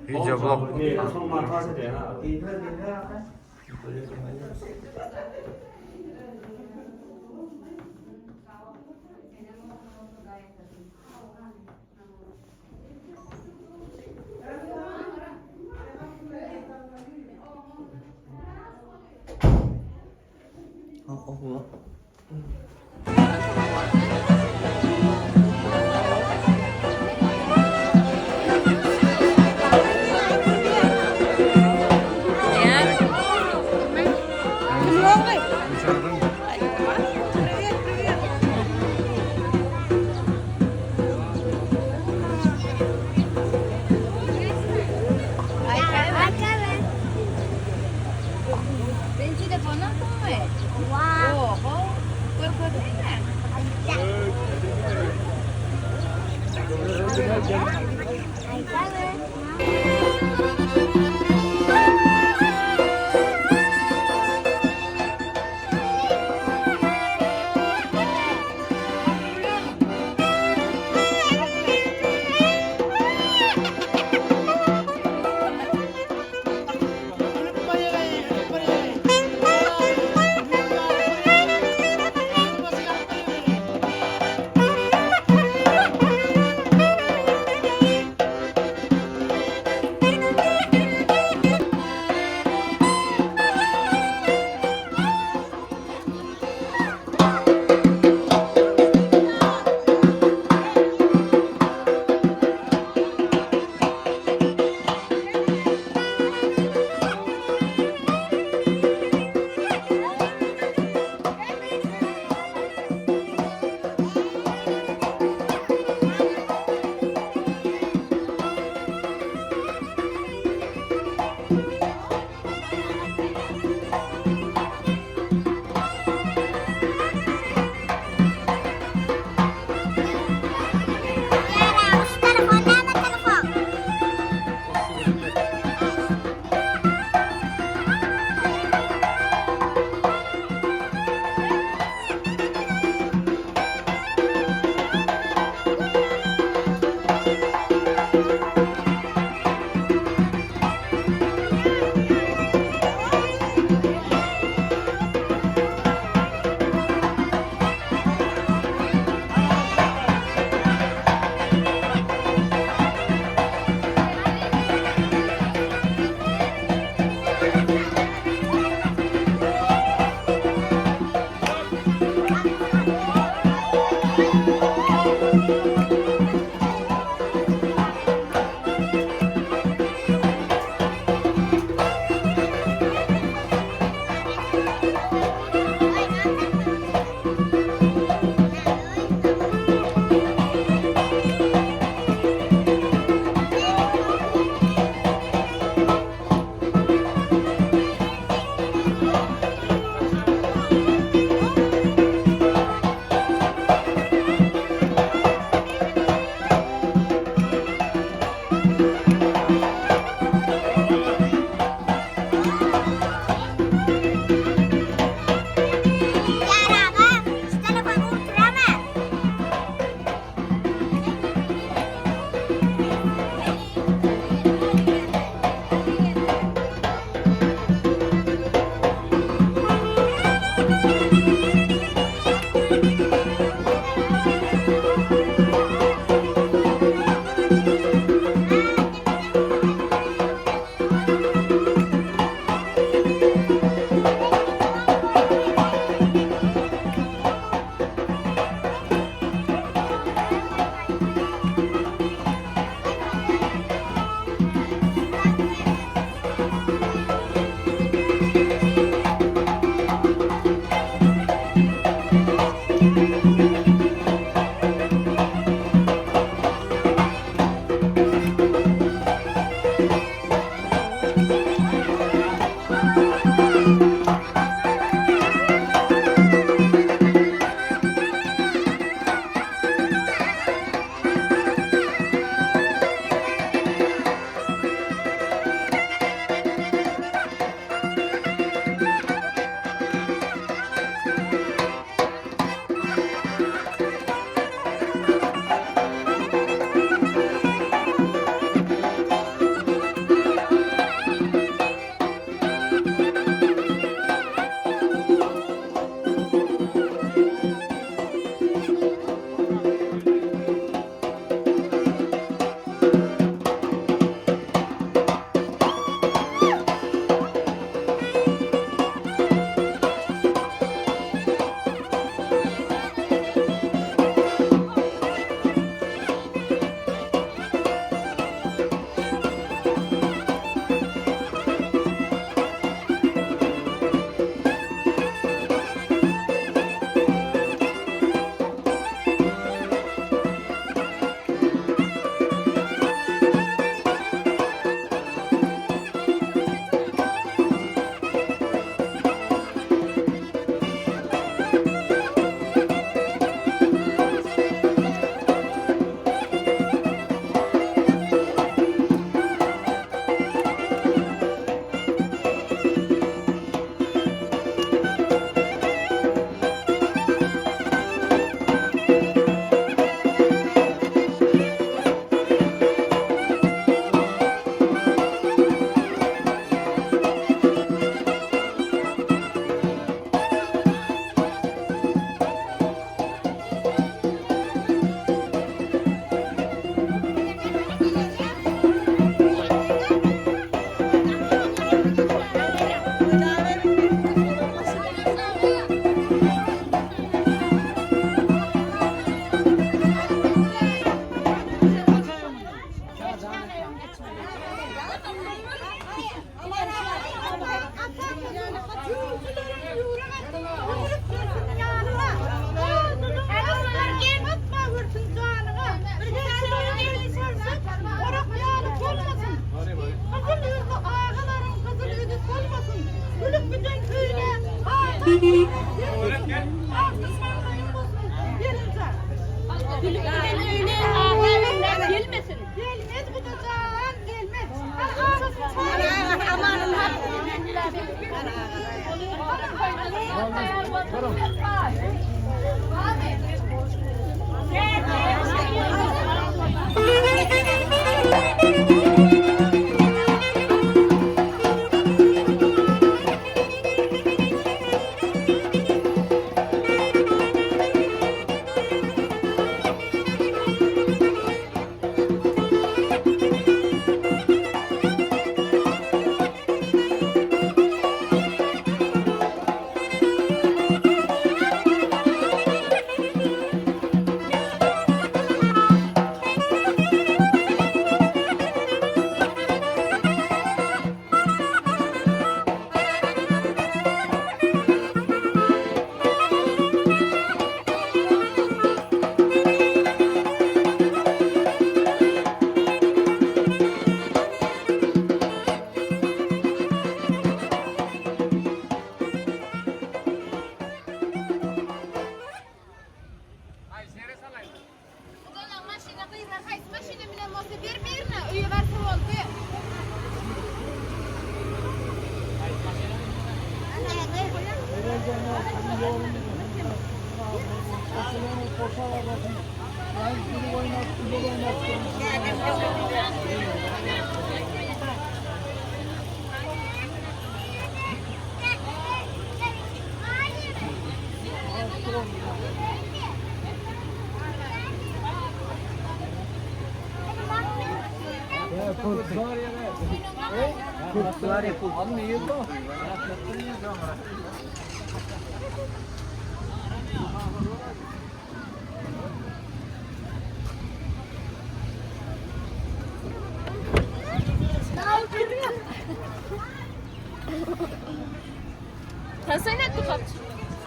Video blog. Sen telefon aldyňmy? Oho, görkezsene.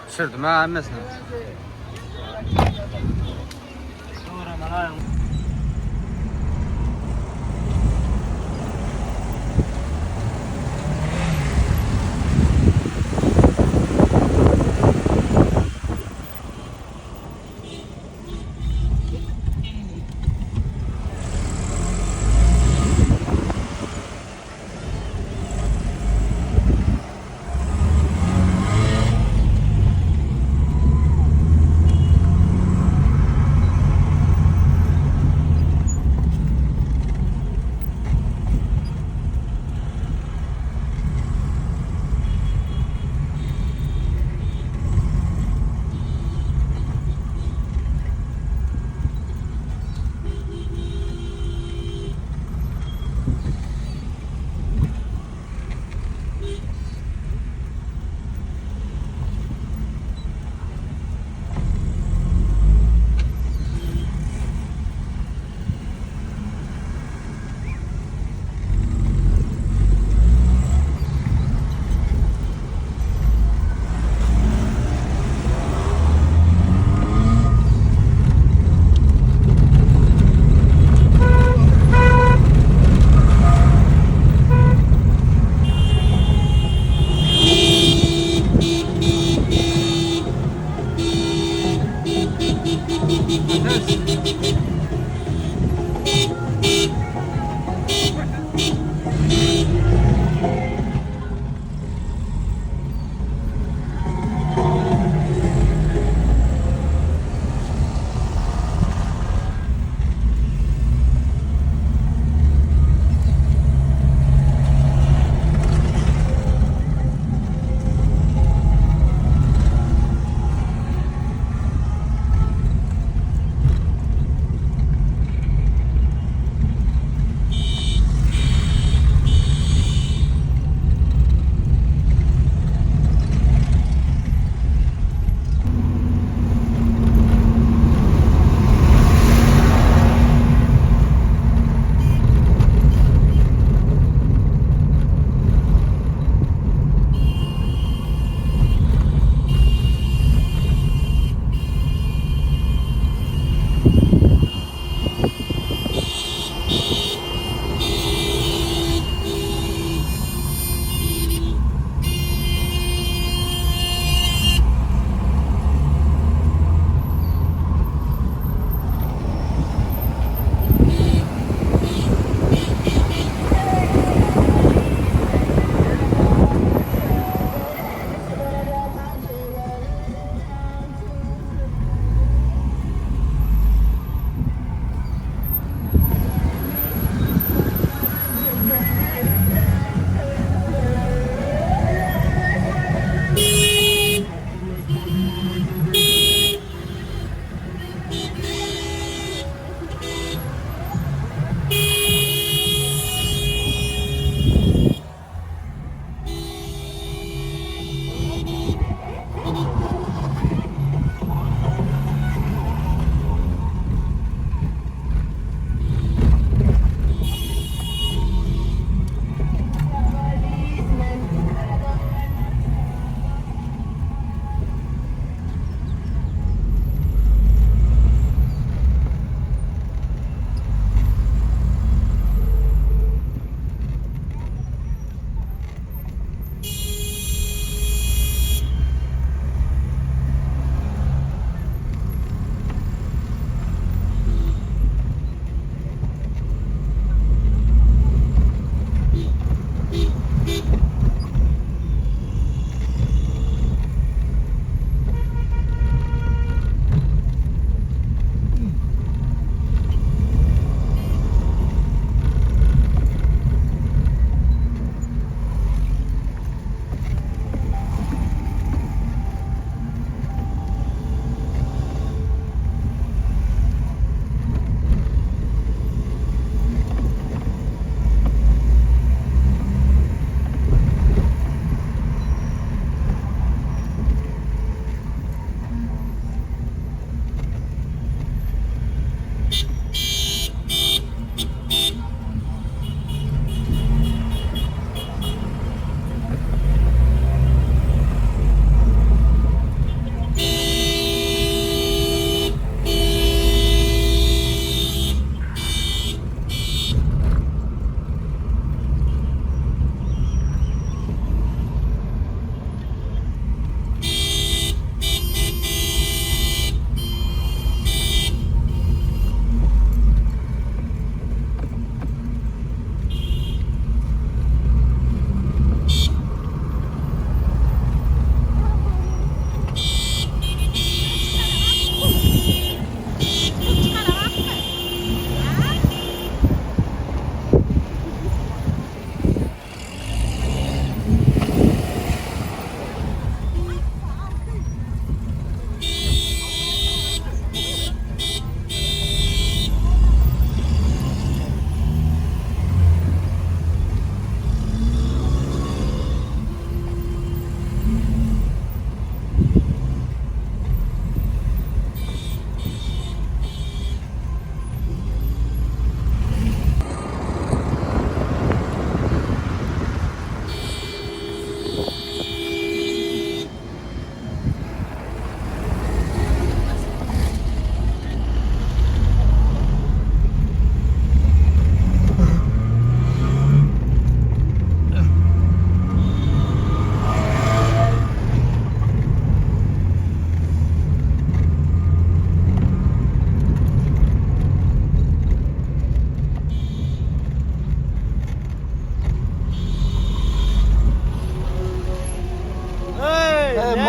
Düşürdüm ha hemmesini.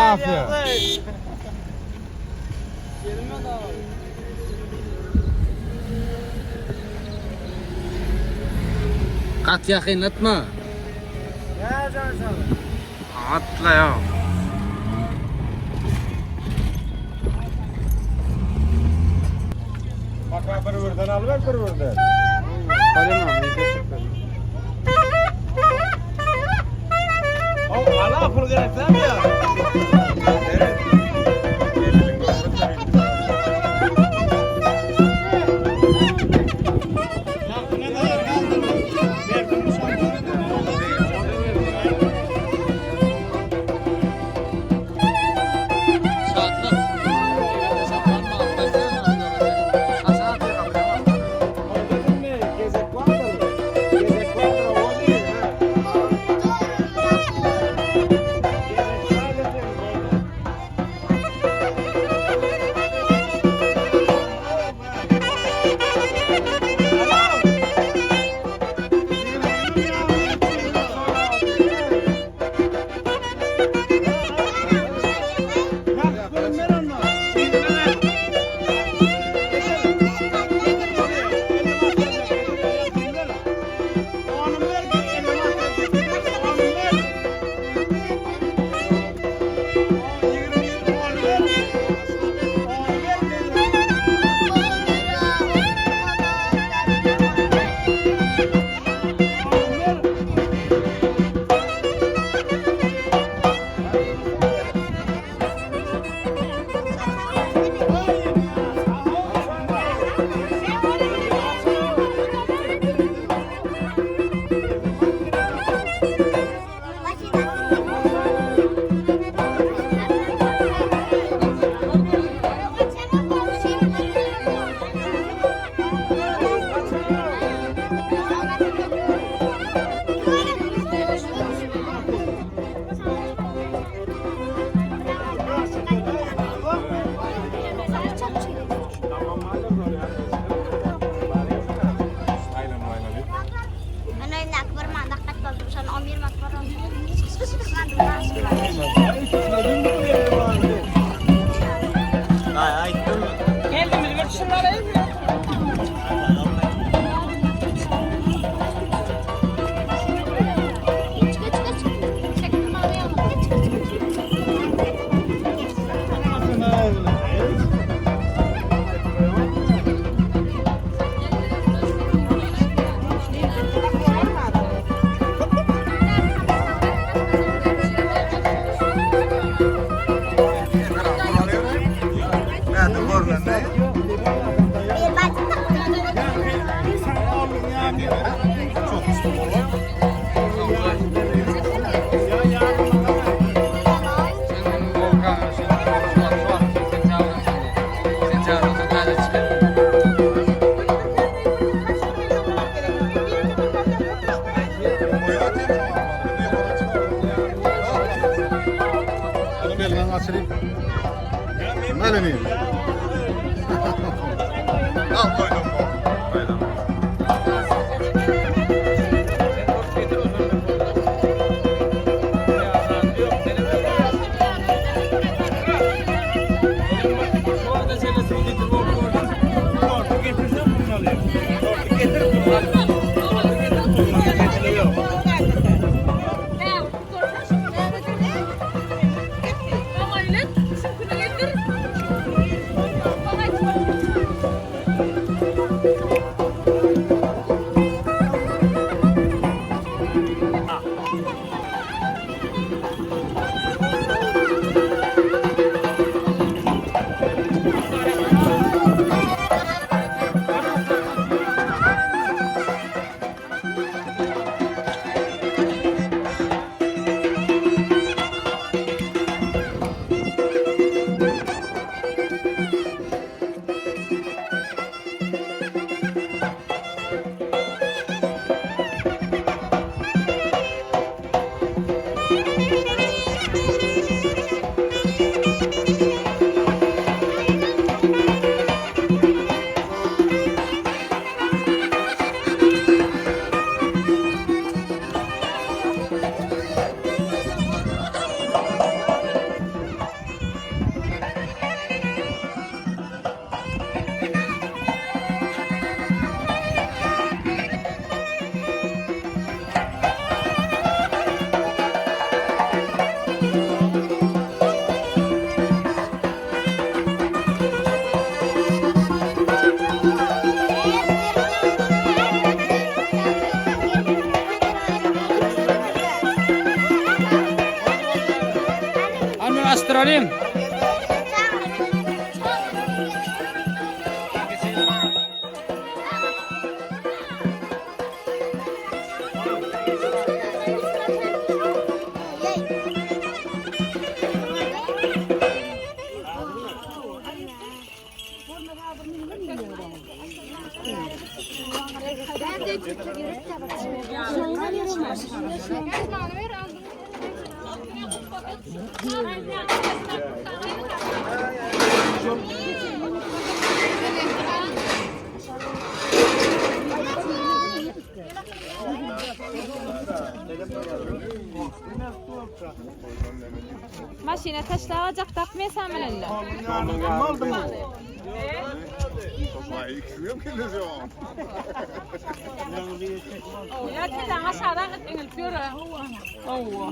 Mafiýa. Gaty ýakynlatma. Atla ýa. Baka bir birden alyber bir birden. O ala pul gerek sen ya. Evet. Gezek vardır. Gezek vardır o değil. ha. Gezek vardır. Al koydum. Koydum. Görelim. Maşyna taşlagajak dakmesa menende. Ýa tizden aşağıdan eňilip ýöre. Hawa.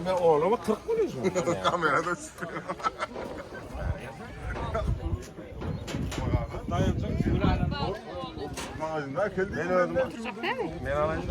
Ben oğluma 40 milyon. Kamerada çıkıyor. Mağazında keldi. Ben öldüm. Ben alayım.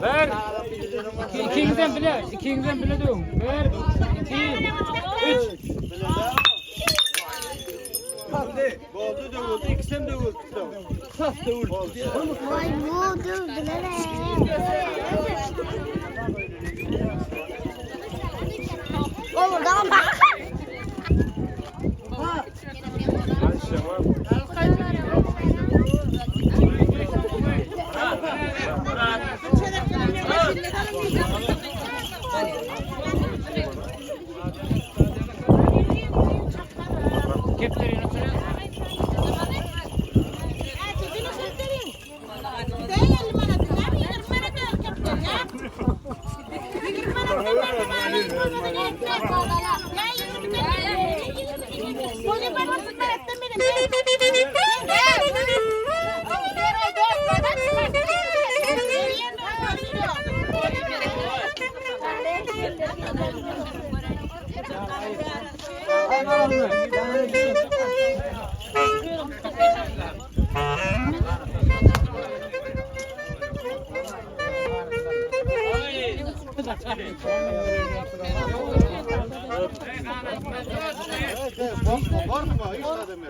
Bir. İkiňizden bile, ikiňizden bile döwüň. Bir, iki, üç. Oldu dövüldü, ikisi hem dövüldü. Sas dövüldü. Vay bu dövdüler. Oradan bak. Kepleri oturuyor. Korkma, korkma. Hiç de demek.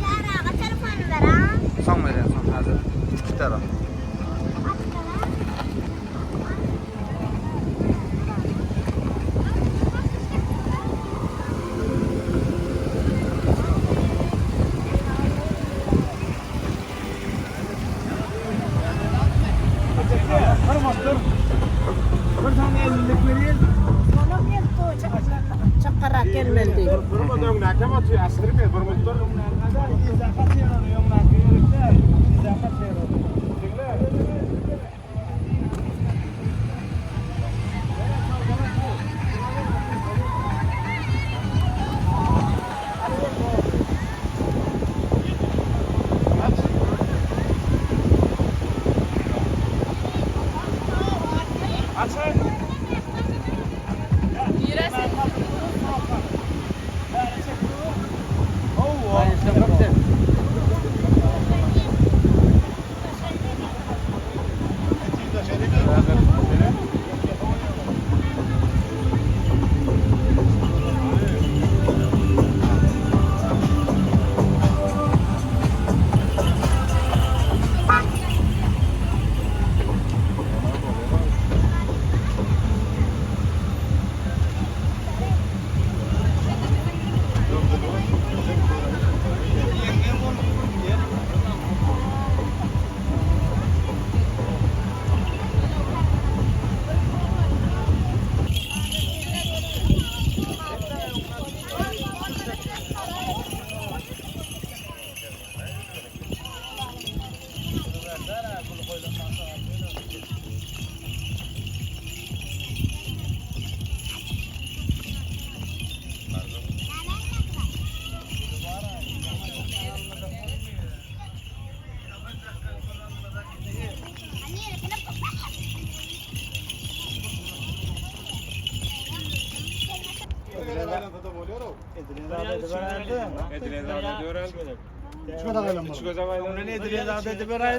Ýaraga telefony ber a. Soň berýän soň häzir. Gitara.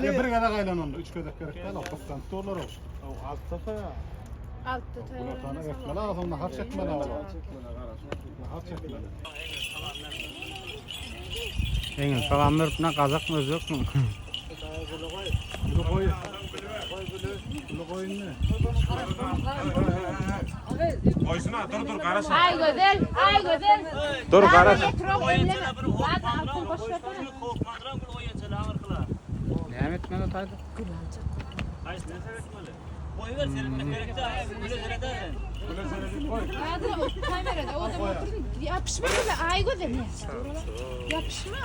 Bir gezek aýlan onda, üç gezek gerek däl, o gyssan dolar o. Altı Günortana etmeli, soň nahar çekmeli olar. Nahar çekmeli. Eňil salam berip ne gazak mı özbek mi? Bunu koy. Bunu koy indi. Koysana dur dur garaş. Ay güzel, ay güzel. Dur garaş. Altın boş versene. Näme etmeli taýda? Kamerada o da oturun. Yapışma bize ay güzel. Yapışma.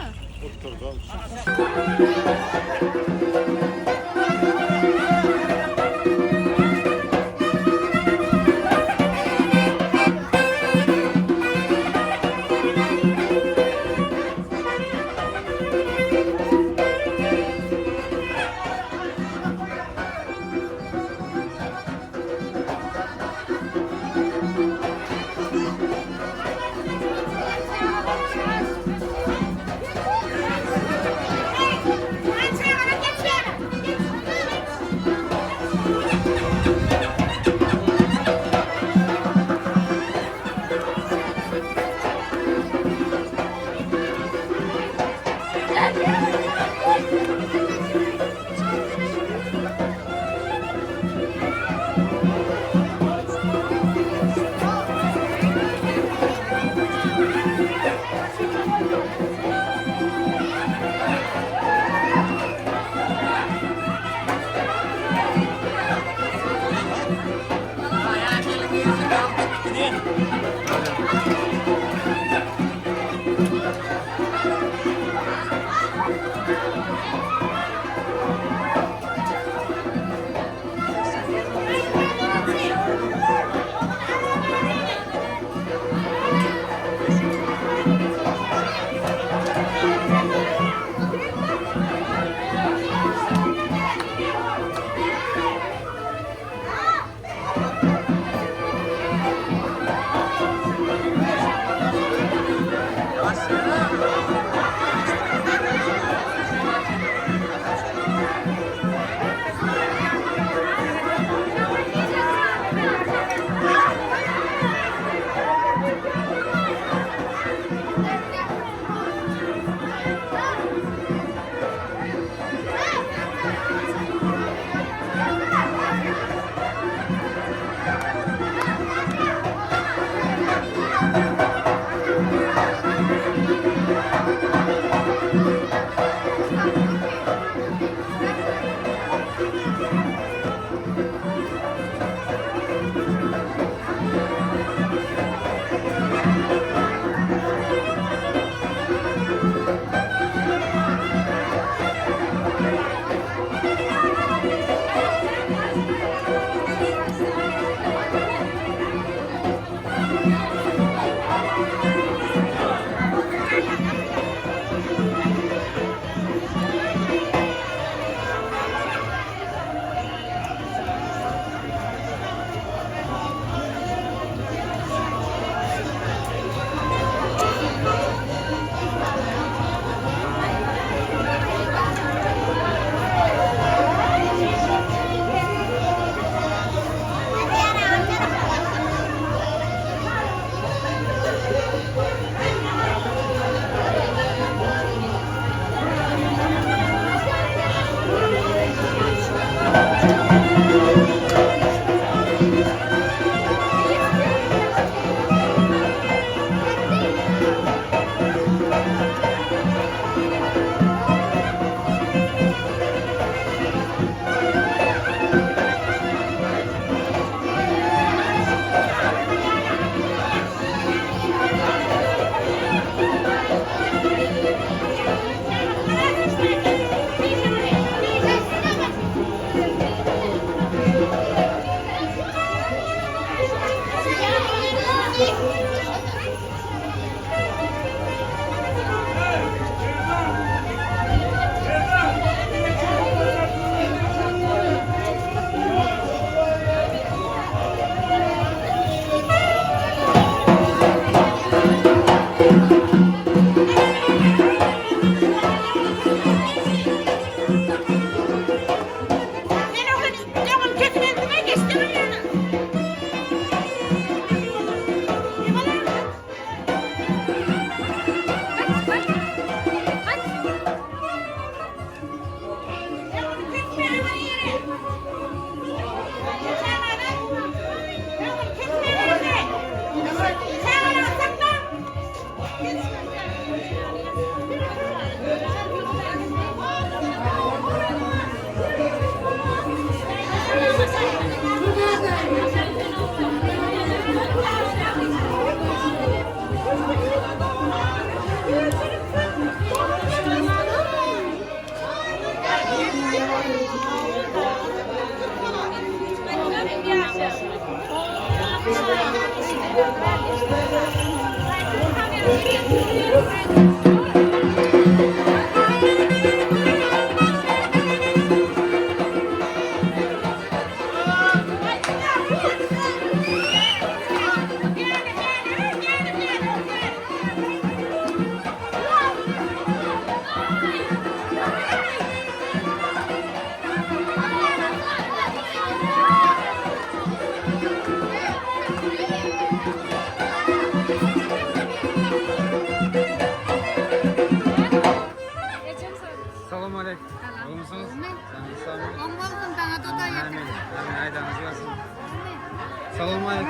Hey, çağıra geç yere. Geç.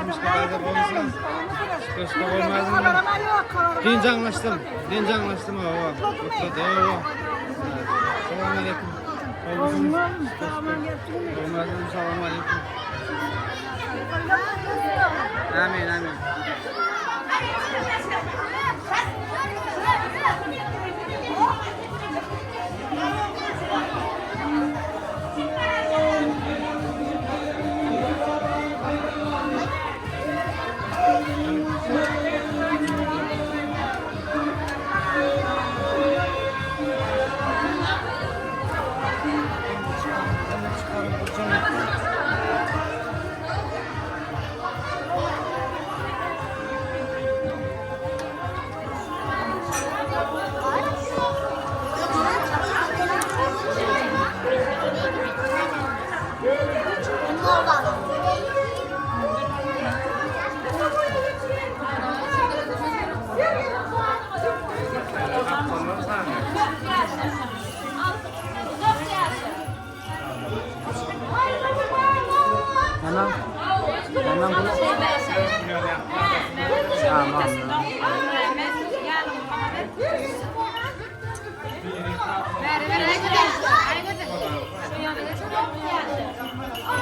Mişka gowmysyňyz? Şükür goýmadyňmy? Dün jaňlaşdym. Dün jaňlaşdym hawa. Gutlady hawa. Salam aleyküm. Gowmysyňyz? Gowmysyňyz? Salam aleyküm. Amin, amin.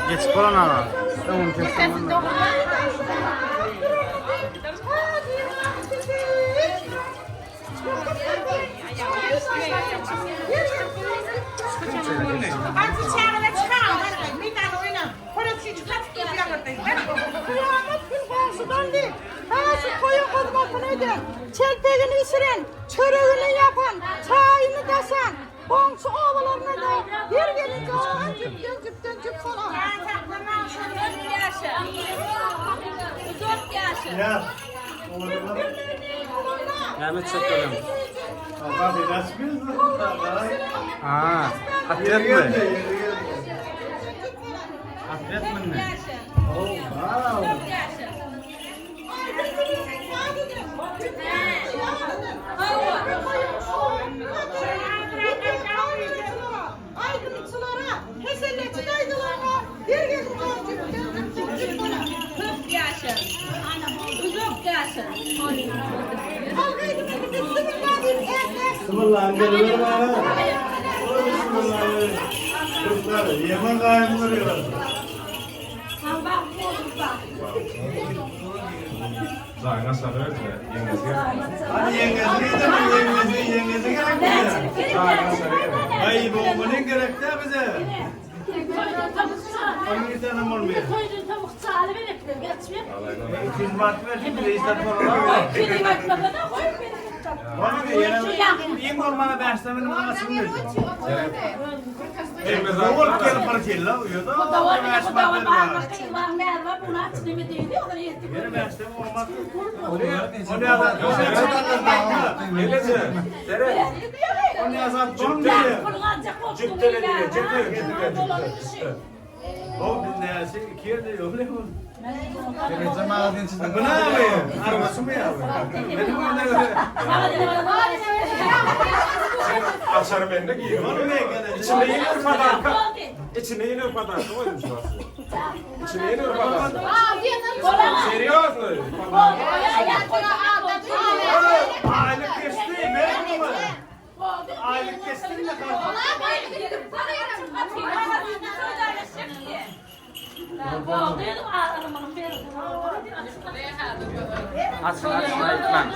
Geçip bolan aga. Öňüni kesdim. Çelpegini bişiren, çöregini ýapan, çaýyny daşan, goňşy obalaryna-da her gelinje ogan jüpden-jüpden jüp salan. Näme etjek bolýaň? Aa, atletmi? Atletmi indi? Aýdymçylara, heselleçi daýzalara her gelin jüpden-jüpden jüp salan. Yemen gaýymlar Zaýna sarı ýeňňesi. Hadi ýeňňesi diýdim, ýeňňesi, ýeňňesi gerek bize. Zaýna sarı. Aý, bu muny gerek dä bize. Onun tane olmuyor. 200 manat ver, şimdi reisler sorular. Onu bir yere, iň bolmana bäşlemini bana sınmıyor. Dowul gelip bir kelle uyudu. Yere bäşleme olmaz. Onu yazan, Elece. Sere. onu yazan don diye. Cüptele diye, cüptele, cüptele, cüptele. O biz neyse iki yerde yok ne bu? Geleceğim ağzın içinde. Bu ne abi? Arabası mı ya? Benim bu ne? Açarı bende giyiyor. Onu ne gene? İçinde yine bir padarka. İçinde yine bir padarka koymuş aslında. İçinde yine bir padarka. Seriously? Aylık kesti, benim bu. Aylık kestin ne kadar? Açın açın aýtmaň.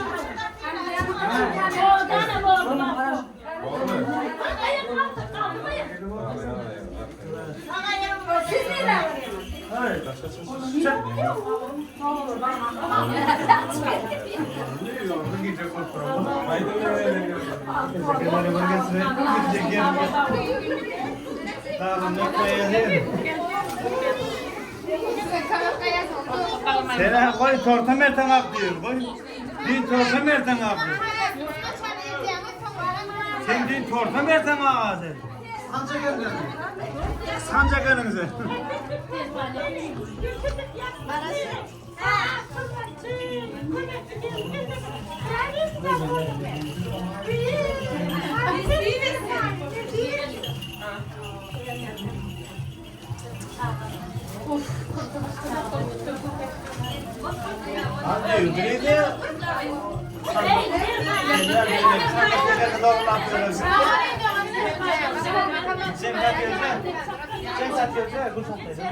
Sene koy torta merten ak diyor koy. Din torta merten ak diyor. Sen din torta merten ak sen. Sancak önümüze. Döwdürýär. Sen satýarsa, gül satýarsa.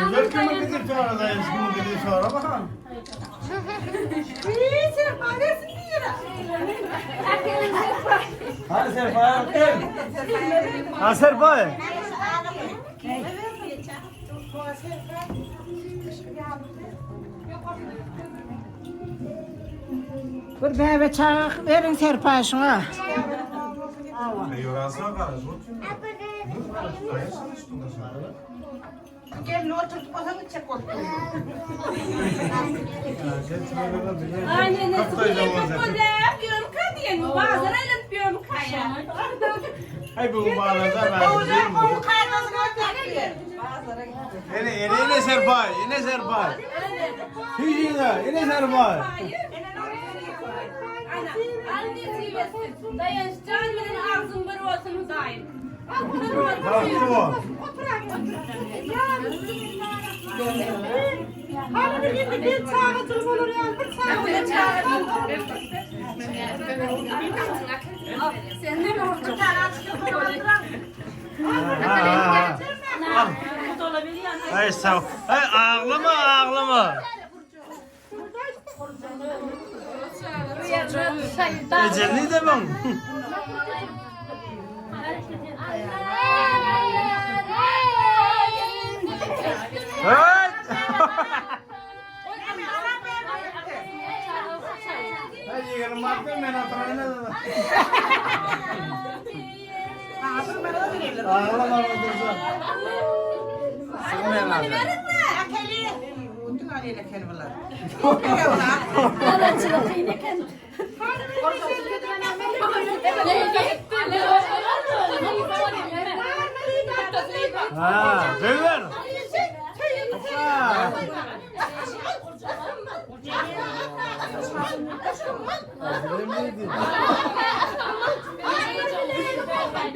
Güzel kimin kızı sonra da kimin kızı sonra bakalım. Hadi Serpay gel. Ha Serpay. Bir bäbe çaga beriň serpaý şuňa. Gelin oturtup olsaň içjek bolup dur. Hay bu bağlarda ben. Ene ene ene Serpay, ene Serpay. Hücine, ene Serpay. Daýançjan bilen agzyň bir bolsun Hudaýym. Bak bu. Hany bir indi bir çagajyk bolar ýaly bir çaga. Ha, ha. Ay sağ ol. Ay ağlama ağlama. Eceli de ben. Evet. Ay yeğenim baktım ben hatırlayamadım. Ağlama otursun. Sıkmayın abi. Ha, döver. Hoppa. Öldüremedi.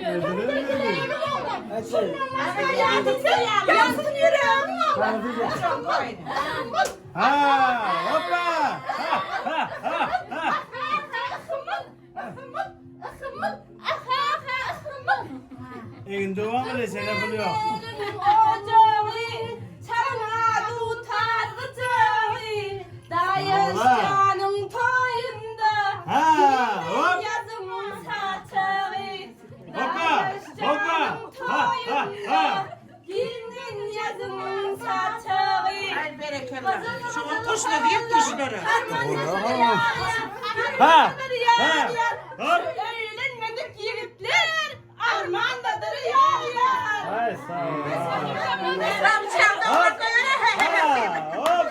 Öldüremedi. Ha, hoppa. Ha, ha, ha, ha. Egin devam ile sen yapılıyor. Ojagy, çaňa dutar gyjagy, Daýançjanyň toýunda, Ha, hop. Ýazym saçagy, Hoppa, hoppa. Ha, ha, ha. Giňden ýazym saçagy. Ha, ha, hop. Öýlenmedik ýigitler armandadyr ýar ýar. Ay sağ ol. Hop. Ha, hop.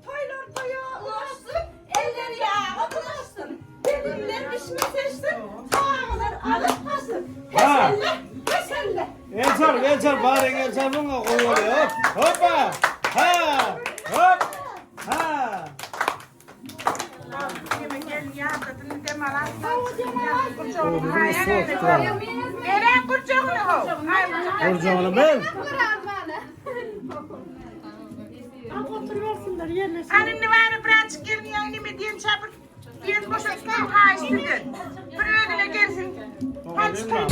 Toýlar toýa ulaşsyn, eller ýaga bulaşsyn, gelinler bişme seçsin, çagalar alyp gaçsyn. Ha. Heselle, heselle. El çarp, el çarp, bari el çarp, bunga koyuyor. Hop, hoppa. Ha, hop. Ha. Kurcağını ben. Oturuversinler yerleşsin. Anne var birazcık gelin yani diyen çapır diyen boşaltma ha istedi. Bir ödüne gelsin. Hadi çıkalım.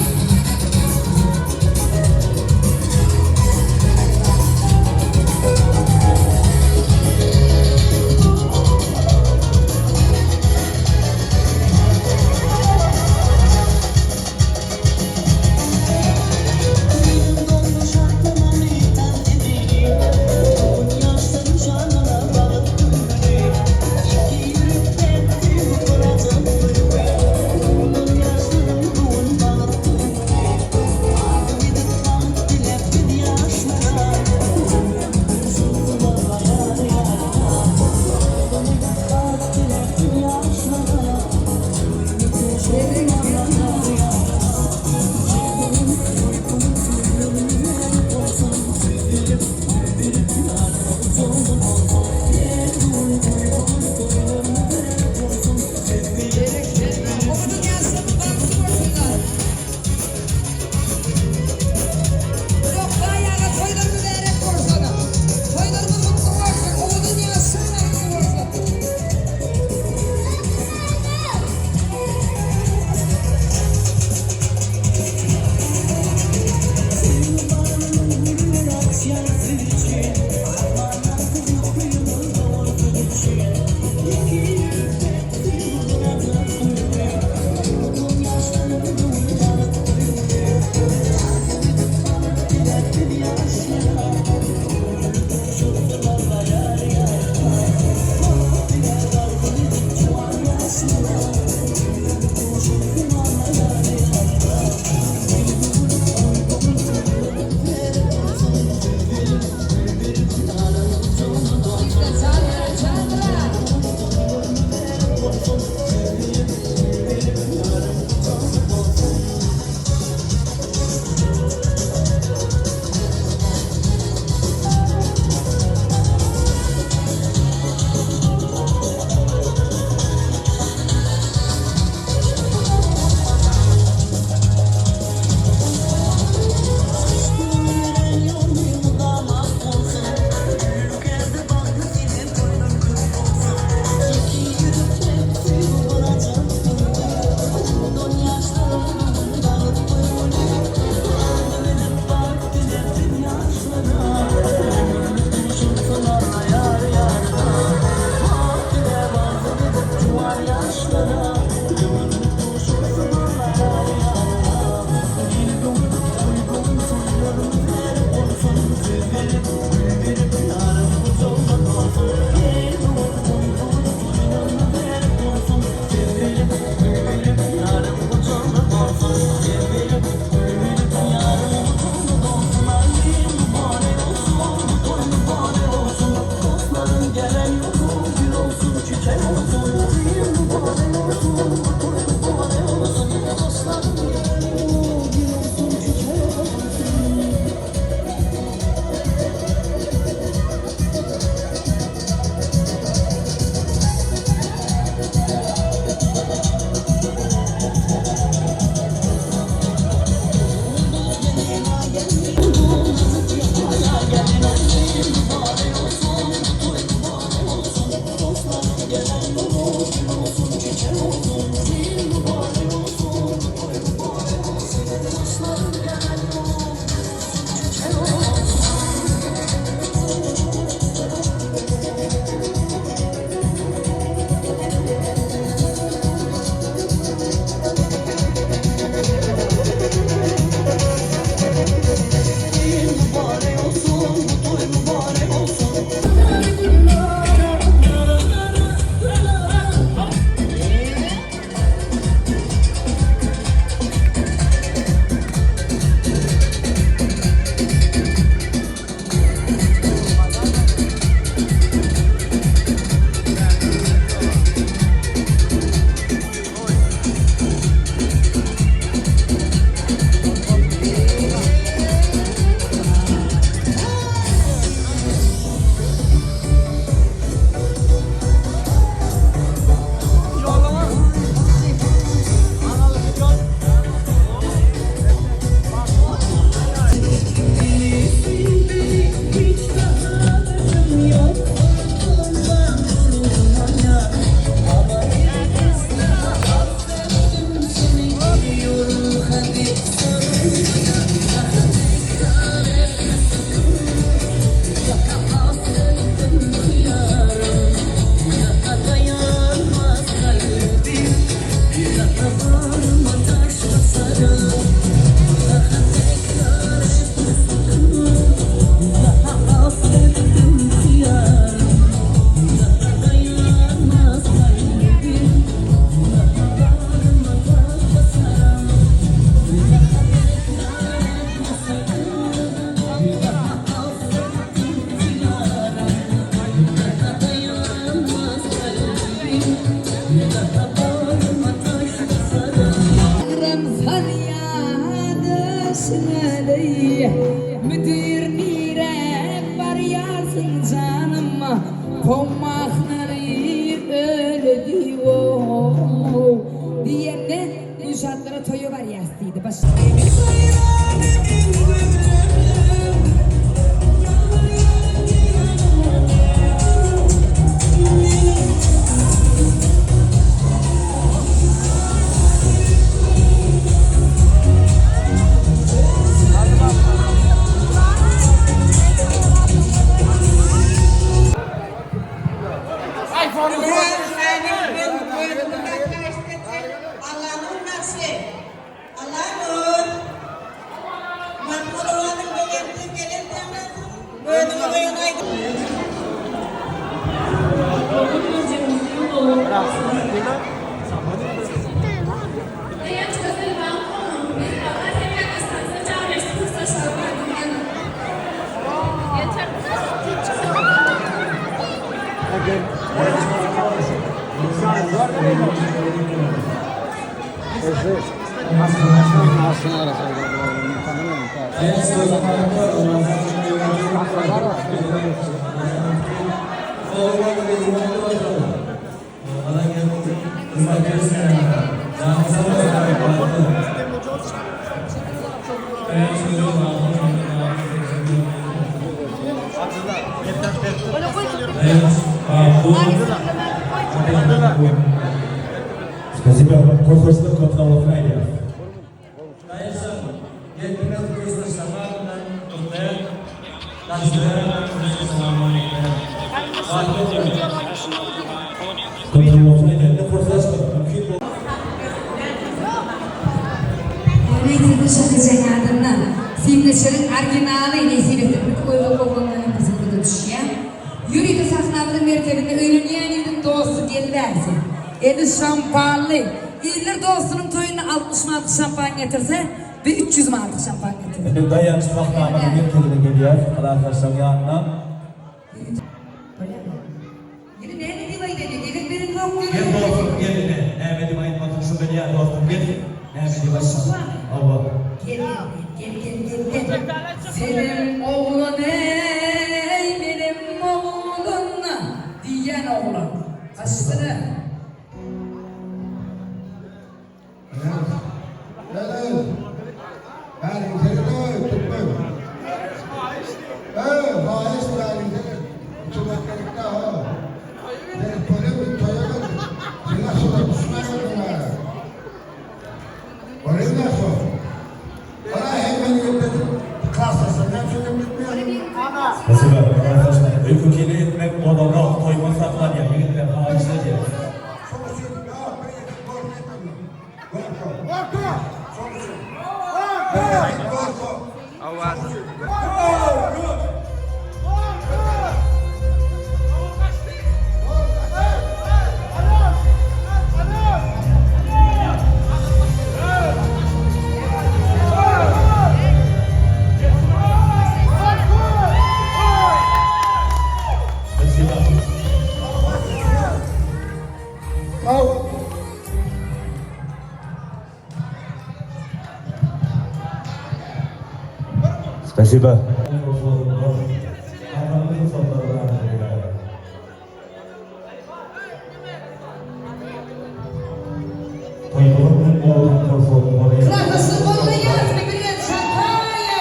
Spasiba. Korkoslar kotlawasyny aýdýar. Kotlawasyny aýdýar. Korkoslar mümkin bol. Ýörite çekijek adamdan Simleşeriň originaly nesip etse bir goýbak oglanlar hem gyzyklyda düşýär. Ýörite sahnamyzyň merkezinde öýlenýän ýigidiň dosty geliberse. Eli şampanly. Iller dostunyň toýunda 60 manatlyk şampan getirse, bi 300 manatlyk şampan getirdi. Indi Daýanç sahnamyzyň merkezine gelýär. Klasdaşlaryň ýanyna. Ýeri näme diýip aýdaýyn, gezek berenok Gel dostum gel ine näme diýip aýtmasyny şu bilýär dostum gel näme diýip aýtmasyny hawa. Gel gel gel gel gel Senem oglan eý menem oglan diýýän oglan. Gaçsana. Spasiba arkadaşlar. Öýke-kine etmek bolanok, toýman saklanýar ýigitler haýyşt edýäs. Spasiba. Spasiba. Klarasy gollaýarmy bilen şampaýa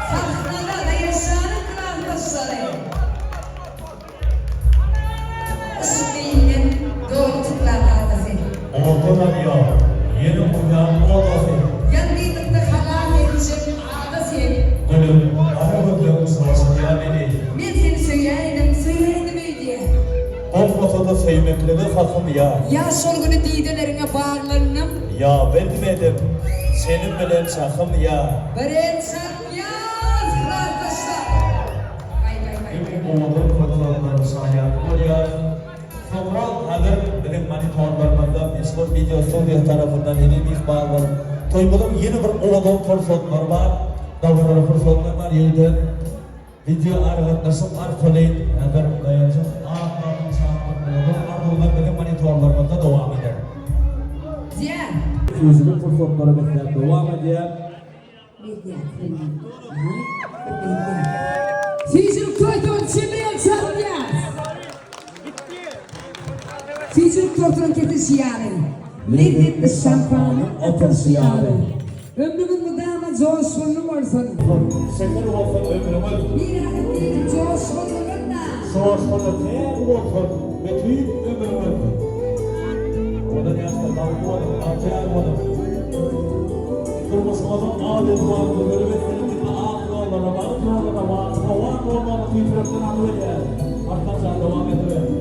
Sahnada Daýaşanyň klasdaşlary Yşk geýinden doly tyklar adasy. Orta barýar, ýene urýan odasy. Ýalňyzlykda halas edijek ada sen. Gülüm, gara gözleriň şaşyrýar meni. Men seni söýäýdim, söýäýdim öýdýän. Bolmasa-da söýmeklige hakym ýa. Ýa şol güni dideleriňe baglandym. Ýa bilmedim, seniň bilen çakym ýa. Bir el çarpýas, klasdaşlar. Baý, baý, baý, Iň baý. owadan pursatlaryň şaýady bolýar. Soňra häzir biziň monitorlarymyzda meşhur wideo studiýasy tarapyndan ene myhmanlar toýumyzyň ýene bir owadan pursatlary bar, dabaraly pursatlar bar ýene-de wideo aragatnaşyk arkaly häzir Daýanjyň ak bagyň şatlyklarynyň arzuwlar biziň monitorlarymyzda dowam eder. Diýýär. Süýjülik pursatlary besläp dowam edýär. Süýjülik toýduny çemrel çarpýar. Süýjülik tortunyň kesişi ýaly. Lezzetli şampanyň oturyşy ýaly. Ömrüňiz mydama joşgunly bolsun. Şeker bolsun ömrüňiz. Mirasym diýdim joşgunlygynda. Joşgunly täz bolsun bütin ömrüňiz. Owadan ýaşlar bagtly boluň, bagtyýar boluň. Durmuşyňyzyň al-elwan güzeri beslenip diňe ak ýollara, bagt ýollara, rowan bolmagyny tüýs ýürekden arzuw edýäris. Arkaçan dowam ediber.